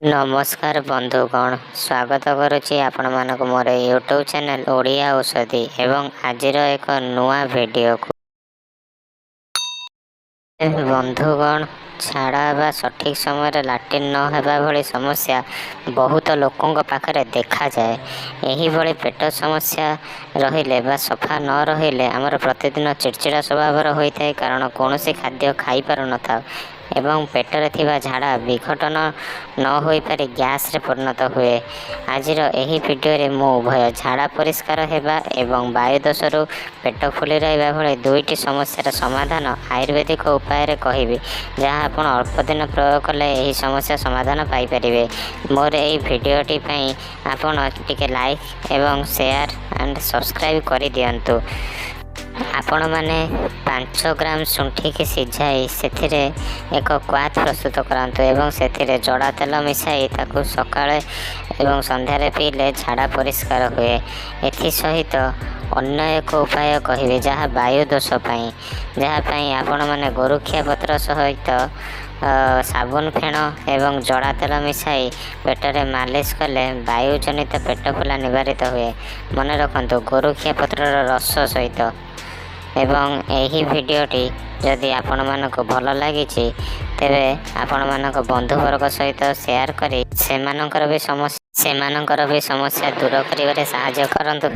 ନମସ୍କାର ବନ୍ଧୁଗଣ, ସ୍ୱାଗତ କରୁଛି ଆପଣମାନଙ୍କୁ ମୋର ୟୁଟ୍ୟୁବ୍ ଚ୍ୟାନେଲ୍ ଓଡ଼ିଆ ଔଷଧି ଏବଂ ଆଜିର ଏକ ନୂଆ ଭିଡ଼ିଓକୁ। ବନ୍ଧୁଗଣ, ଝାଡ଼ା ବା ସଠିକ୍ ସମୟରେ ଲାଟ୍ରିନ୍ ନ ହେବା ଭଳି ସମସ୍ୟା ବହୁତ ଲୋକଙ୍କ ପାଖରେ ଦେଖାଯାଏ। ଏହିଭଳି ପେଟ ସମସ୍ୟା ରହିଲେ ବା ସଫା ନ ରହିଲେ ଆମର ପ୍ରତିଦିନ ଚିଡ଼ଚିଡ଼ା ସ୍ୱଭାବର ହୋଇଥାଏ, କାରଣ କୌଣସି ଖାଦ୍ୟ ଖାଇପାରୁନଥାଉ ଏବଂ ପେଟରେ ଥିବା ଝାଡ଼ା ବିଘଟନ ନ ହୋଇପାରି ଗ୍ୟାସ୍ରେ ପରିଣତ ହୁଏ। ଆଜିର ଏହି ଭିଡ଼ିଓରେ ମୁଁ ଉଭୟ ଝାଡ଼ା ପରିଷ୍କାର ହେବା ଏବଂ ବାୟୁଦୋଷରୁ ପେଟ ଫୁଲି ରହିବା ଭଳି ଦୁଇଟି ସମସ୍ୟାର ସମାଧାନ ଆୟୁର୍ବେଦିକ ଉପାୟରେ କହିବି, ଯାହା ଆପଣ ଅଳ୍ପ ଦିନ ପ୍ରୟୋଗ କଲେ ଏହି ସମସ୍ୟା ସମାଧାନ ପାଇପାରିବେ। ମୋର ଏହି ଭିଡ଼ିଓଟି ପାଇଁ ଆପଣ ଟିକେ ଲାଇକ୍ ଏବଂ ସେୟାର ଆଣ୍ଡ ସବସ୍କ୍ରାଇବ୍ କରିଦିଅନ୍ତୁ। ଆପଣମାନେ 5 ଗ୍ରାମ ଶୁଣ୍ଠିକି ସିଝାଇ ସେଥିରେ ଏକ କ୍ୱାଥ ପ୍ରସ୍ତୁତ କରନ୍ତୁ ଏବଂ ସେଥିରେ ଜଡ଼ା ତେଲ ମିଶାଇ ତାକୁ ସକାଳେ ଏବଂ ସନ୍ଧ୍ୟାରେ ପିଇଲେ ଝାଡ଼ା ପରିଷ୍କାର ହୁଏ। ଏଥିସହିତ ଅନ୍ୟ ଏକ ଉପାୟ କହିବି, ଯାହା ବାୟୁ ଦୋଷ ପାଇଁ, ଯାହା ପାଇଁ ଆପଣମାନେ ଗୋରୁଖିଆ ପତ୍ର ସହିତ ସାବୁନ ଫେଣ ଏବଂ ଜଡ଼ା ତେଲ ମିଶାଇ ପେଟରେ ମାଲିସ କଲେ ବାୟୁଜନିତ ପେଟ ଫୁଲା ନିବାରିତ ହୁଏ। ମନେ ରଖନ୍ତୁ, ଗୋରୁଖିଆ ପତ୍ରର ରସ ସହିତ। ଏବଂ ଏହି ଭିଡ଼ିଓଟି ଯଦି ଆପଣମାନଙ୍କୁ ଭଲ ଲାଗିଛି, ତେବେ ଆପଣମାନଙ୍କ ବନ୍ଧୁବର୍ଗ ସହିତ ସେୟାର କରି ସେମାନଙ୍କର ବି ସମସ୍ୟା ଦୂର କରିବାରେ ସାହାଯ୍ୟ କରନ୍ତୁ।